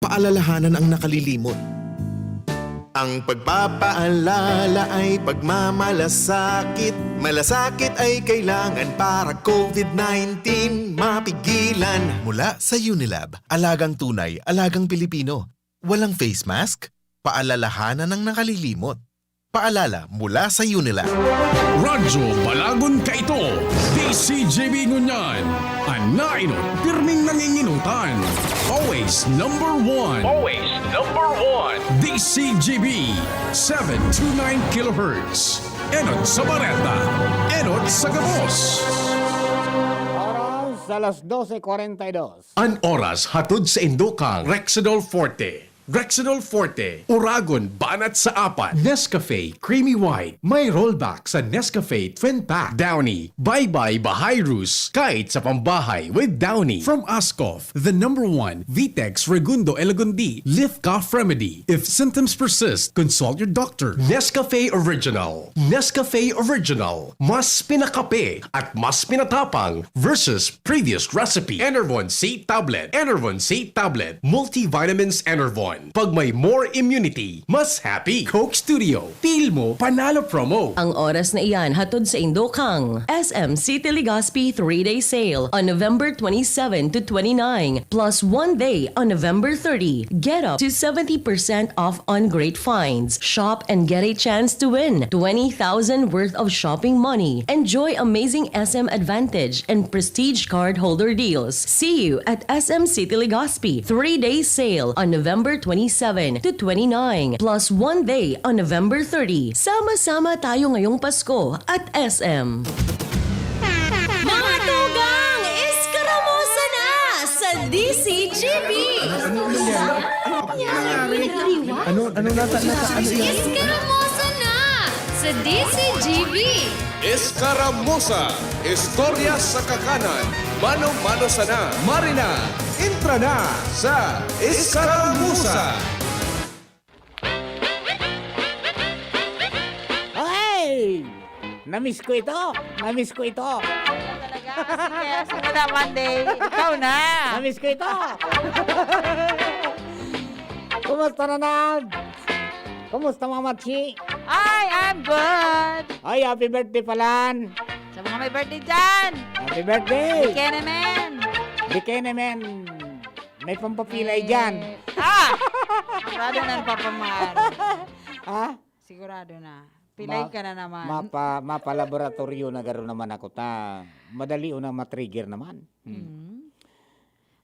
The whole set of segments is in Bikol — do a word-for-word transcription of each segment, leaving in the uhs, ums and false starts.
Paalalahanan ang nakalilimot. Ang pagpapaalala ay pagmamalasakit. Malasakit ay kailangan para covid nineteen mapigilan. Mula sa Unilab, alagang tunay, alagang Pilipino. Walang face mask? Paalalahanan ang nakalilimot. Paalala mula sa Unilab. Radyo Balagon Kaito, D C G B ngunyan. An nainot, pirming nanginginutan. Always number one. Always number one. D C G B, seven two nine kilohertz. Enot sa bareta, enot sa gabos. Oras, alas doce cuarenta y dos. An oras hatod sa indokang Rexidol Forte. Rexidol Forte, Uragon, banat sa apat. Nescafe, Creamy White. May rollback sa Nescafe Twin Pack. Downy, Bye Bye Bahayrus, kahit sa pambahay with Downy. From Ascoff, the number one, Vitex Regundo Elagundi, Lift Cough Remedy. If symptoms persist, consult your doctor. Nescafe Original. Nescafe Original. Mas pinakape at mas pinatapang versus previous recipe. Enervon C Tablet. Enervon C Tablet. Multivitamins Enervon. Pag may more immunity, mas happy. Coke Studio. Feel mo, panalo promo. Ang oras na iyan hatod sa indokang S M City Legazpi three-day sale on November twenty-seven to twenty-nine, plus one day on November thirty. Get up to seventy percent off on great finds. Shop and get a chance to win twenty thousand worth of shopping money. Enjoy amazing S M Advantage and Prestige cardholder deals. See you at S M City Legazpi. Three-day sale on November twenty-seven to twenty-nine, plus one day on November thirty. Sama-sama tayo ngayong Pasko at S M. Mga tugang, eskaramusa na sa D C G B! Ano, ano nata, nata, ano yan? Eskaramusa na sa D C G B! Eskaramusa, istorya sa kakanan, mano-mano sana. Marina, entra na sa Eskaramusa! Hey! Namiss ko ito! Namiss ko ito! Talaga, sige, simula Monday, ikaw na! Namiss ko ito! Kumusta, Nanad? Kumusta, Mama Chi? I am good! Ay, happy birthday palan! Sa mga may birthday dyan! Happy birthday! Di kene men! Di kene men! May pampapilay dyan! Eh, ah! Sigurado na ang papamahal. Ha? Sigurado na. Pilay Ma-, ka na naman. Mapa-, mapa-laboratoryo na garo naman ako ta. Madali unang ma-trigger naman. Hmm. Mm.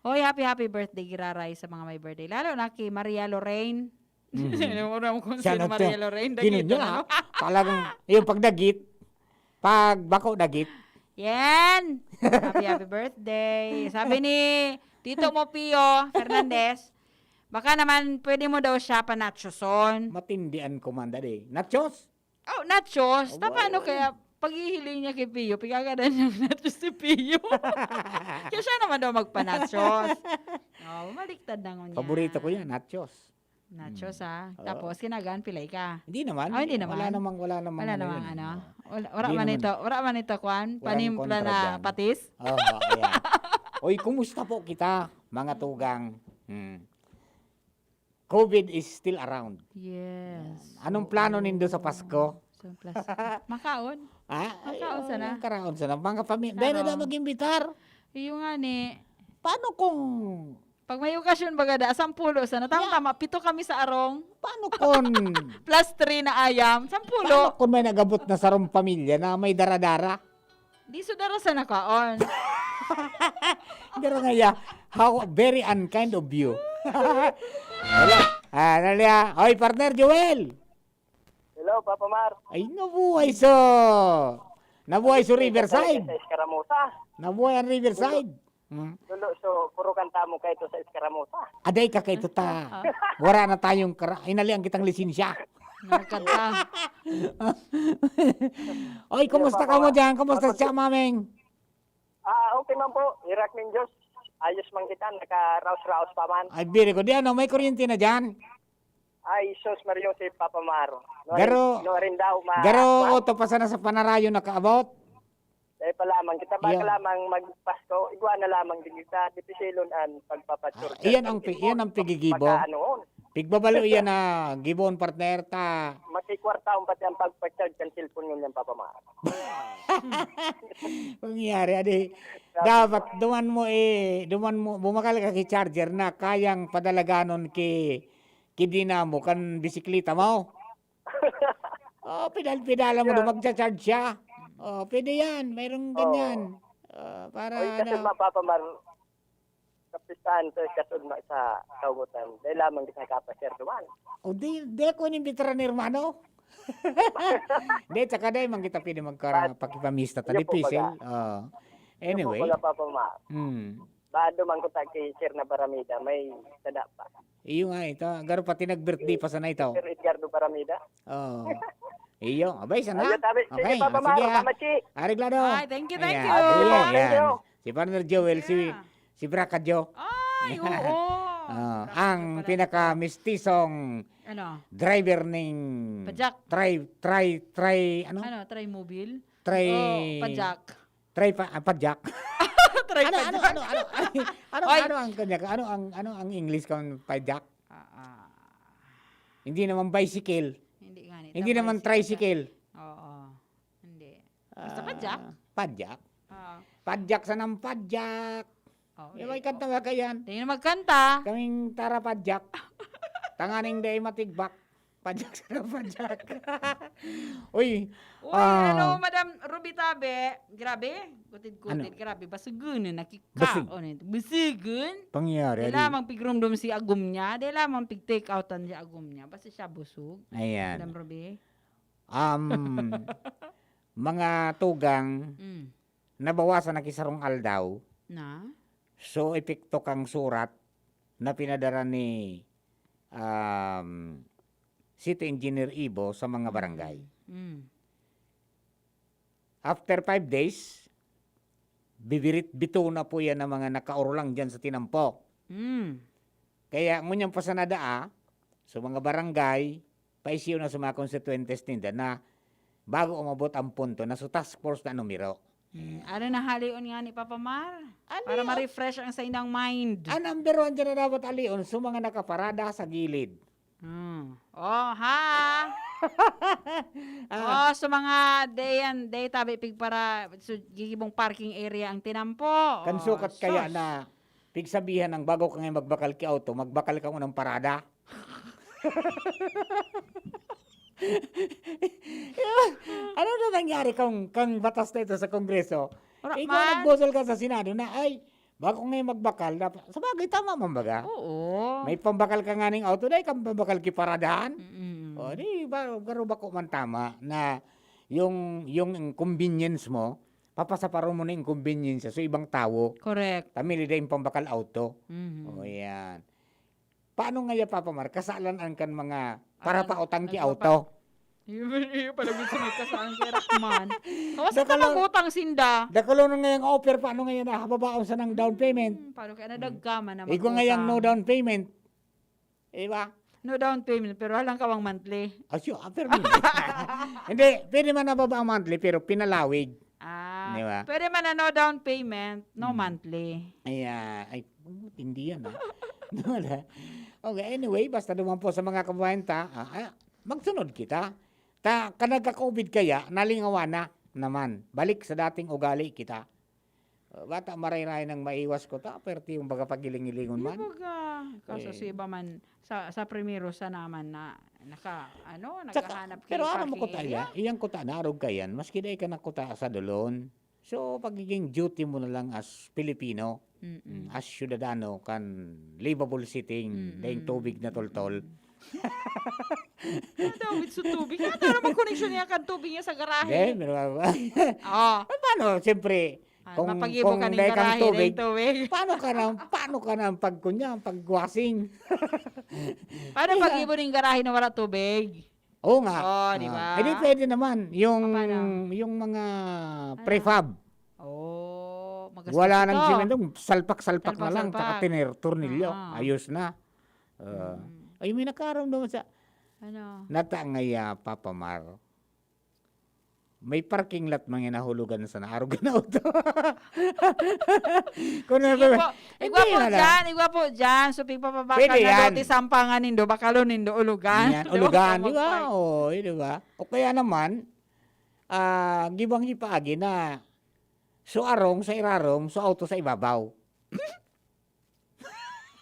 Hoy, happy, happy birthday, giraray sa mga may birthday. Lalo na kay Maria Lorraine. Mm. Alam mo naman kung Siya sino na Maria to. Lorraine, Kino dagit niya, ano? Talagang, yung pagdagit, pag bako dagit. Yan! Happy, happy birthday. Sabi ni Tito mo, Pio Fernandez, baka naman pwede mo daw siya panatsoson. Matindian ko man, dadi. Nachos? Oh, nachos? Oh, Ta, paano wala. Kaya paghihiling niya kay Pio, pigagadan niyang nachos si Pio? Kaya siya naman daw magpanachos. Oh, bumaliktad na ngunyan. Paborito ko yan, nachos. Nachos, Mm. ah. Oo. Tapos, kinagan, pilay ka? Hindi naman. Ah, hindi Wala naman? namang, wala namang Wala ano namang yun. ano? Wala, wala Hindi man naman. ito, wala man ito, kwan? Walang Panimpla na kontra dyan. patis? Oo, ayan. Oy, kumusta po kita, mga tugang? Hmm. COVID is still around. Yes. Anong plano Oo. nindo sa Pasko? Sa Pasko. Makaon. Ah, Makaon ay, sana. ang karaon sana. Mga pami-, Karaon. dahil na mag-imbitar. Iyo nga ni. Paano kung Pag may okasyon baga da, sampulo sana. Tama, Yeah. tama. Pito kami sa arong. Paano kung Plus three na ayam. Sampulo. Paano kung may nagabot na sarong pamilya na may dara-dara? Di so dara sa nakaon. Pero nga, yeah, how very unkind of you. Wala. Ah, ano niya? Oy, partner Joel! Hello, Papa Mar. Ay, nabuhay so. Nabuhay so Riverside. Sa Escaramuza. Nabuhay ang Riverside. Hmm. Lolo, so, puro kanta mo kaito sa Escaramuza. Aday ka kaito ta. Ah. Wala na tayong kara-, inalian kitang lisensya. Nakanta. Oy, kumusta ka mo dyan? Kumusta siya, mameng? Ah, okay man po. Hirak nin Diyos. Ayos man kita. Nakaraos-raos pa man. Ay, very good. Di ano, may kuryente na dyan? Ay, sus, Mario, si Papa Mar. No, Garo, no, rin daw, ma-, garo, ma-, oto pa sana sa panarayon nakaabot? Dai pa lamang kita, baka Yan. lamang magpasko, igwa na lamang din kita, dipisilon an pagpapatsurcharge Ah, iyan ang pi-, cellphone, iyan ang pag-, pigigibo. pagkaanoon. Pigbabalo iyan na gibon, partner, ta. Makikwartaon pati ang pagpa-charge kan cellphone ngunyan, Papa Mar. Pangyari, adi, Sabi dapat ko. duman mo, eh, duman mo, bumakal ka ki charger na kayang padalaganon ki, ki dinamo kan bisikleta mo. Oh, pedal-pedala mo, Yan. duman magcha-charge siya. Oh, pwede yan. Mayroong Oo. ganyan. Ah, para Oy, kasi ano. mapapamar-, kapistahan sa kasugma sa kaugutan. Dahil lamang di ka nagkapasir duman. O di, di ako inimbitar ni hermano. Di, tsaka di man kita pwede magkarang But, pakipamista ta, yun po, dipisil. baga. Oo. Yun po, Anyway. baga, Papa Mar. Hmm. Bado man ko ta ki Sir na Baramida, may sada pa. Iyo nga ito. Garo pati nag-birthday pa sana ito. Sir Edgardo Baramida. Oo. Iyo. Abay, sana. Ayun, tabi. Sige, Okay, Papa ah, Mar, sige, ah. Mama Chi. Areglado. Ay, thank you, thank Ayan. you. Ayan, Thank you. ayan. Si Partner Joel, si, Yeah. si Braka Joe. Ay, oo. Ah, Braka ang Joe pala. pinaka-mistisong Ano? driver ning Pajak. Try, try, try, ano? Ano, try mobile? Try Oh, pajak. Try pa, ah, padyak. Try Ano, ano, padyak. ano, ano, ano, ano, Oy. ano ang kanya, ano ang, ano ang English kan padyak? Ah, ah. Hindi naman bicycle. Hindi nga ni, Hindi tama naman si tricycle. Oo. Hindi. Basta Ah, padyak. padyak. Oo. Padyak sa nang padyak. Oh, Di ba eh, ikanta oh. ba kayan? Di na magkanta. Kaming tara padyak. Tanganing dai matigbak. Padyak sa padyak. Uy, Uy, ah. ano, Madam Ruby Tabe, grabe, gutid-gutid, Ano? grabe, basugon na nakikaon Basig. ito. Basugon? Pangyayari, Di di. lamang pigrumdom si agom niya, di lamang pig-take outan si agom niya, basta siya busog. Ayan. Madam Ruby? Um, mga tugang, Mm. nabawasan na ki sarong aldaw. Na? So, epekto kang surat na pinadara ni, um, City Engineer Ibo sa mga barangay. Mm. Mm. After five days, bibirit-bito na po yan ng mga nakaurlang dyan sa tinampo. Mm. Kaya ngunyan pa sana daa, sa mga barangay, paisiyo na sa mga konstituyentes ninda na bago umabot ang punto na sa task force na numero. Mm, ano na halion nga ni Papa Mar? Ano Para yun? ma-refresh ang saindang mind. Ang number one dyan na dapat alion sa mga nakaparada sa gilid. Hmm. Oh, ha? Ah. Oh, sa mga dayan, day tabi pigpara, so, gigibong parking area ang tinampo. Kan Oh, sukat kaya sus. na pigsabihan ang bago ka ngayon magbakal ki auto, magbakal ka unang parada. Ano na nangyari kung, kung batas na ito sa Kongreso? Wala Ikaw man. nagbusol ka sa Senado na, ay, bago ngayon magbakal, dapat, sa bagay, tama man baga? Oo. May pambakal ka nga ning auto, dahil kang pambakal ki paradahan? Mm-mm. O, di ba, pero bako man tama na yung, yung convenience mo, papasaparon mo na yung convenience sa ibang tawo. Correct. Pamili na yung pambakal auto. Mhm. O, yan. Paano nga ya, Papa Mar? Kasalan an kan mga Ano, parapautang ki nagpapa- auto. Iyo, iyo pala gusto may kasalan kay Rahman. Kawas Dakalo- ka mag-utang sinda. Dakalo na ngayang offer, paano ngayon na hababaon sa nang down payment? Hmm, paano kaya nadagkaman na Igwa ngayang no mag-utang? down payment. Di ba? No down payment, pero halang ka wang monthly. Ah, sure, ah, pero hindi. Hindi, pwede man nababa ang monthly, pero pinalawig. Ah, Di ba? pwede man na no down payment, no Hmm. monthly. Ay, ah, ay, oh, tindi yan, ah. Wala. Okay, anyway, basta naman po sa mga kababayan ta, ah, ah, magsunod kita. Ta, ka nagka-covid kaya, nalingawan na naman. Balik sa dating ugali kita. Uh, bata, maray-ray nang maiwas ko ta, perti yung baga pagiling-ilingon Di man. baga, kaso Eh. sa iba man, sa, sa primero sa naman na naka, ano, Saka, naghahanap pero kay aram mo parking ko ta, area. iya, iyang kuta, naarog ka yan, maski dai ka na kuta sa dulon. So, pagiging duty mo na lang as Pilipino, Mm-mm. mm, as syudadano kan livable city, Mm-mm. daing tubig na toltol. Mm-mm. Ano daw, with sa tubig? Ano daw naman koneksyon niya kan tubig niya sa garahe? Hindi, pero, Oh. paano, siyempre, Ah, kung, mapagibo kung ka ning dai kang garahe, tubig, daing tubig. paano ka na, paano ka na pag, kunya, pag-washing? Paano Di ba? pag-ibo ning garahe na wala tubig? Oo nga. Oh, di Ah, ba? eh, di pwede naman. Yung, Paano? yung mga Ano? prefab. Oh, magastos Wala nang ito. simento, salpak-salpak na lang, Salpak-salpak. tsaka tiner-, tornilyo. Ah. Ayos na. Ah. Mm. Ay, may nakaramdaman sa Ano? Nata ngaya, Papa Mar. may parking lot man nga nahulugan sa naarog na auto. Kung Sige ano po. Igwa Hindi, po wala. dyan, igwa po dyan. So, pigpapabakal Pwede na yan. doon, sampangan nindo, bakalon nindo, ulugan. Yan, Di ba? ulugan, di ba? Magpay- Oo, di ba? O kaya naman, ah, gibang hipaagi na, so arong sa irarom, so auto sa ibabaw.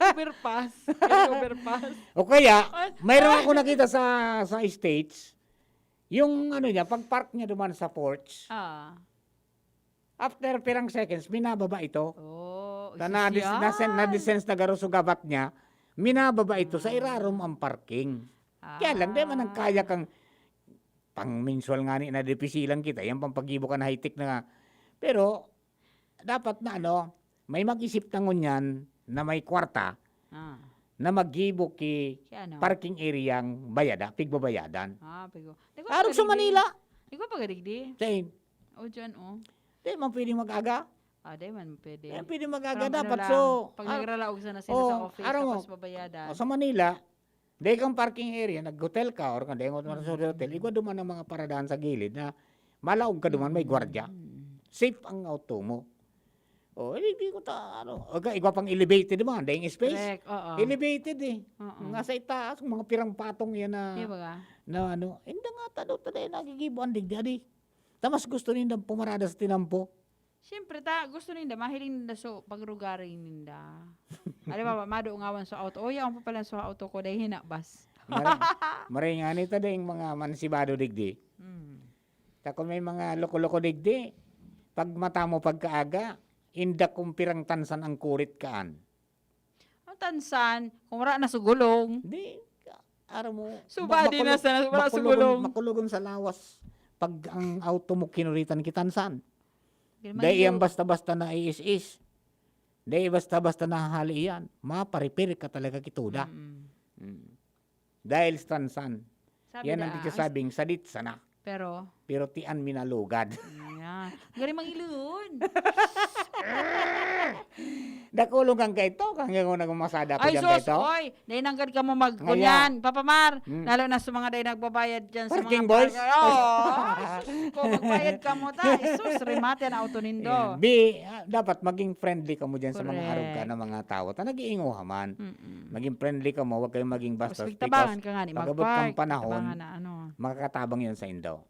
Overpass. May overpass. O kaya, Ay, mayroon ay. ako nakita sa, sa States, yung ano niya, pag-park niya duman sa porch, Ah. after pirang seconds, minababa ito. Oh, Na, na, isis yan. na, na-sense na garo sugabat niya, minababa ito sa Ah. irarom ang parking. Kaya lang, di man ang Ah. kaya kang pang-mensual nga ni, na dipisilan kita, yan pang paggibo ka na high-tech na nga. Pero, dapat na ano, may mag-isip na ngunyan na may kwarta Ah. na maggibo ki Si ano? parking area ang bayada, pigbabayadan. Ah, pigo. Di ko Arog sa pwede. Manila. Di ko pagadigdi. Saan? O, dyan, oh. Di man pwedeng mag-aga. Ah, di man pwede. Di man pwedeng mag-aga. Parang ano Dapat lang, so, pag ah, nagralaog sana sila sa oh, office, aram mo, tapos babayadan. oh, sa Manila, dahil kang parking area, nag-hotel ka, or kung dahil mo naman sa Mm. hotel, igwa duman ang mga paradahan sa gilid na malaog ka duman, may gwardiya. Mm. Safe ang auto mo. Oh, eh, di ko ta-, ano, aga, igwa pang elevated naman, dahil space. Correct, oo. Elevated eh. Oo. Nga sa itaas, mga pirang patong yan na, Di ba? na ano, hindi nga, tado, tado, nagigibo ang digdi, adi. Ta mas gusto ninda pumarada sa tinampo. Siyempre, ta, gusto ninda, mahiling ninda, so, pagrugaring ninda. Halimbawa, madungawan sa auto. O, yaon pa pala sa auto ko, dahil hinabas. Mare-, maray nga ni ta, dahil mga mansibado digdi. Mm. Ta kung may mga loko-loko digdi, pag mata mo pagkaaga, inda kung pirang tansan ang kurit kaan. Ang tansan, kung wala na sugulong. Di, aram mo, Subadi ma-, na makulog-, sana, wala makulog-, sugulong. makulog sa lawas. Pag ang auto mo kinuritan ki tansan. Di naman Dai yun. iyang basta-basta na iis-is. Dai basta-basta na hali iyan. Maparipir ka talaga kituda. Mm. Mm. Dahil sa tansan. Sabi Yan ang da, pigsasabing sadit sana. Pero? Pero tian minalugad. Ayan. Galing mangilon. Nakulong kang kaito, kang yung nagmasada ko Ay, dyan sus, kaito. oy, dahil nanggad ka mo mag-, Ngaya. kunyan, Papa Mar, Hmm. lalo na sa mga dahil nagbabayad dyan sa Parking mga boys? park-, oo. Ay, sus, kung magbayad ka mo, ta, sus, remate ang auto nindo. Ayan. Bi, ah, dapat maging friendly ka mo dyan sa mga Correct. arog ka na mga tao. Ta, nag-iinguha man. Mm-mm. Maging friendly ka mo, huwag kayong maging Tapos bastos pigtabangan because ka nga ni pag-abot kang magpark, panahon, pigtabangan na ano. makakatabang yun sa indo.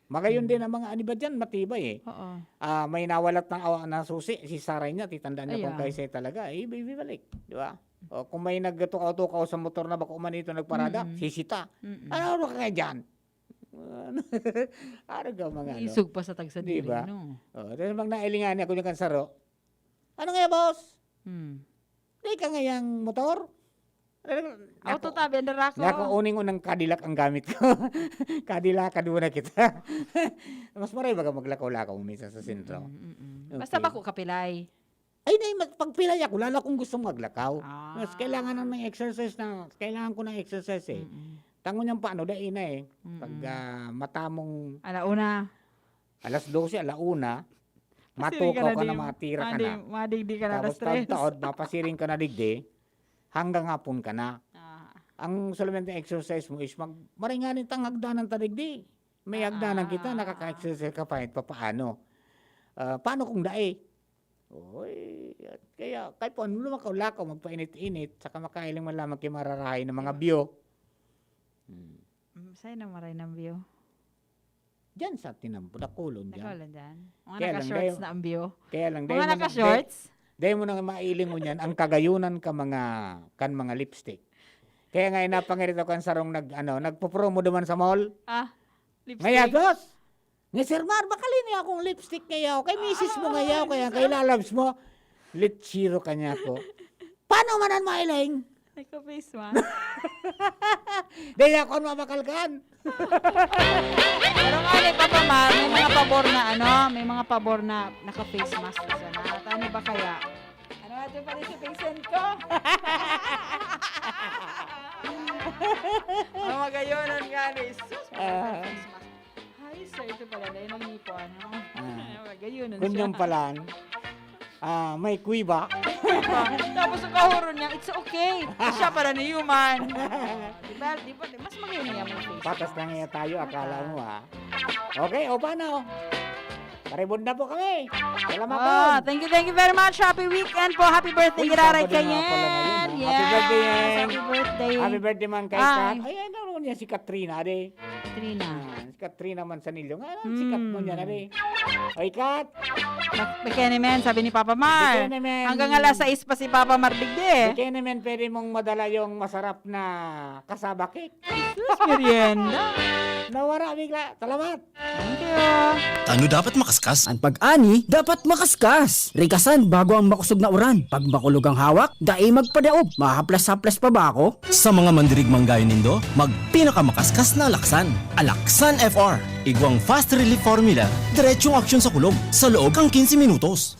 Magayon Hmm. din ang mga, ano ba dyan, matibay eh. Oo. Ah, may nawalat na, ah, na susi, si Saray niya, titandaan niya kung Ayan. kaisa talaga, eh, ibibalik, di ba? O kung may nagtukaw-tukaw sa motor na bako man ito nagparada, Mm. sisita. Mm-mm. Ano, ano ka nga dyan? Ano? Ano ka mga ano? Isog pa sa tagsa Di diri, ba? no? O, tapos pag nailingan niya, kung yung kansaro, "Ano nga, boss? Hmm. Di ka ngayang motor?" Auto Ako, tabi, ang darako. Nga ako, uning unang Cadillac ang gamit ko. Cadillac, kaduna kita. Mas maray baga maglakaw-lakaw minsan sa sentro. Mm, mm, mm. Basta Okay. bako kapilay. Ay, na, mag-, pagpilay ako, lalo kung gusto maglakaw. Ah. Mas kailangan na ng exercise na, kailangan ko ng exercise eh. Mm-mm. Tango niyang paano, dai na eh. Mm-mm. Pag, ah, matamong Alauna. alas dose, alauna, Pasiring ka matukaw na ka na, di, matira ka madi-, na. madigdi ka na, Tapos alas tres. taod-taod, mapasiring ka na digdi, hanggang hapon ka na. Ah. Ang solamente exercise mo is mag-, maringanin tang hagdanan ta digdi. May hagdanan kita, Ah. nakaka-exercise ka pa kahit papaano. Ah, paano kung dai? Oy, at kaya, kahit po ano, lumakaw-lakaw, magpainit-init, saka makahiling man lamang kayo mararahay ng mga Diba? view. Hmm. Mm, saan ang maray ng view? Diyan sa tinampo, dakulon diyan. Dakulon diyan. Mga Kaya lang, naka-shorts dahil, na ang view. kaya lang, Mga dahil mo na, naka-shorts? dahil, dahil mo na mailing mo niyan, ang kagayunan ka mga, kan mga lipstick. Kaya nga, inapangirit ako ang sarong nag-, ano, nagpo-promo duman sa mall. Ah, lipstick? Ngaya, boss! Nga, Sir Mar, bakali niya akong lipstick ngaya. Kay misis mo Ah, ngaya, kaya misis, kay ah. lalabs mo. Litsiro ka niya ako. Paano man ang mailing? Nagka-face mask. Dahil ako ang mamakalkan. Pero nga, ni Papa Mar, may mga pabor na, ano, may mga pabor na naka-face mask na sana. At ano ba kaya? Ano nga ito pala sa patient ko? Ang magayonan nga ni, sus, Ah. face mask. Hi, sir, ito pala, dahil nangipon, ano? Ah. Magayonan Ganyan siya. pala. Ah, may kuweba. Tapos ang kahuro niya, it's okay. Siya pala na human. Diba? Diba? Mas magayon niya mag-Facebook. Patas lang nga tayo, akala mo, ha? Okay, o paano? Karibod na po kami. Salamat Ah, po. Thank you, thank you very much. Happy weekend po. Happy birthday, Uy, Giraray Sabado nga pala ngayon, Kayen. ah. Happy birthday, Yes, Yeng. happy birthday. Happy birthday man kay Ay. Kat. Ay, ano niya si Katrina, de? Trina. Ah, si Katrina man sa Nilyo. Nga, sikat mo Hmm. niya na, de. Oy, Kat. Baka naman, sabi ni Papa Mar. Baka naman. Hanggang alas sais pa si Papa Mar digdi. Baka naman pwede mong madala yung masarap na kasaba cake. Sus, merienda. Nawara bigla. Salamat. Thank you. Tano dapat makaskas? An pag-ani dapat makaskas. Rikasan bago ang makosog na uran. Pag makulog ang hawak, dai magpadaog. Mahaplas-haplas pa ba ako? Sa mga mandirigmang gayon nindo, magpinakamakaskas na alaksan. Alaksan F R. Igwang fast relief formula, diretsong aksyon sa kulog, sa loob kan quince minutos.